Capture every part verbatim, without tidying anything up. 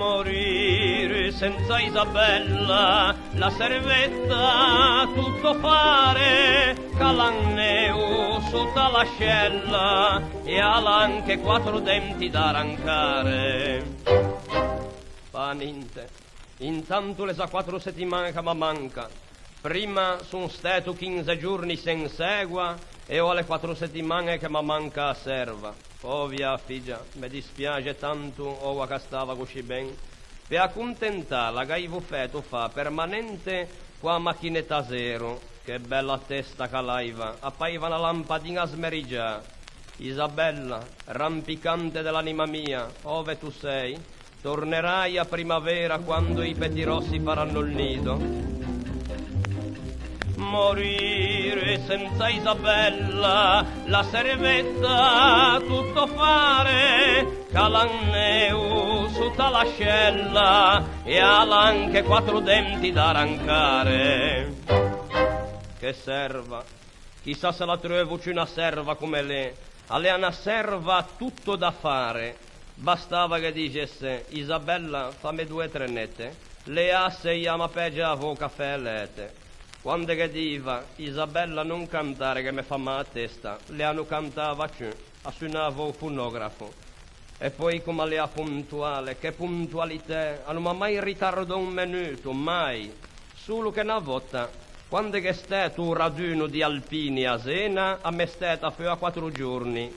Morire senza Isabella, la servetta tutto fare, ch'a l'à un neo sotto l'ascella e a l'à anche quattro denti da arrancare. Fa ninte. Intanto l'é za quattro settimañe che a me manca. Prima son stæto chinze giorni sen segua e oa l'é quattro settimañe che a me manca a serva. Povia figgia, me dispiaxe tanto, oa ch'a stava coscì ben. Pe acontentâla gh'aivo fæto fâ permanente co a machinetta a zero. Che bella testa ch'a l'aiva, a paiva na lampadiña smerigiâ. Isabella, rampicante de l'anima mia, ove tu sei, tornerai a primavera quando i petirossi faranno il nido. Morire senza Isabella, la servetta tutto fare, ch'a l'à un neo sotto l'ascella e a l'à anche quattro denti da arrancare. Che serva! Chissà se la treuvo ciù na serva come lê. A l'ea na serva tutto da fare. Bastava che ghe dixesse: «Isabella, famme doe trenette». Lê a se iama peggio a vô cafè e lete. Quande ghe diva: «Isabella, non cantare che me fa mâ a testa», lê a no cantava ciù, a sunava o fonografo. E poi comme a l'ea pontuale, che pontualitæ, a no m'à mai ritardou un menuto, mai. Solo che na vòtta, quande gh'é stæto o raduno di alpini a Zena, a m'é stæta feua quattro giorni,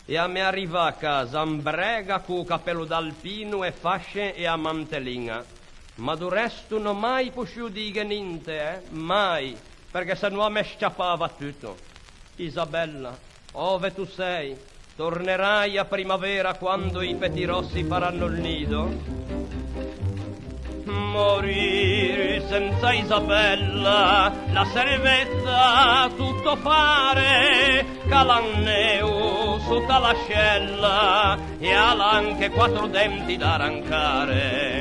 e a m'é arrivà a casa in brega, co-o capello da alpino, e fasce e a manteliña. Ma do resto no ò mai posciuo dîghe ninte, eh? Mai, perché se no a me sciappava tutto. Isabella, ove tu sei, tornerai a primavera quando i petirossi faranno il nido? Morire senza Isabella, la servetta tutto fare, ch'a l'à un neo sotto l'ascella e a l'à anche quattro denti da arrancare.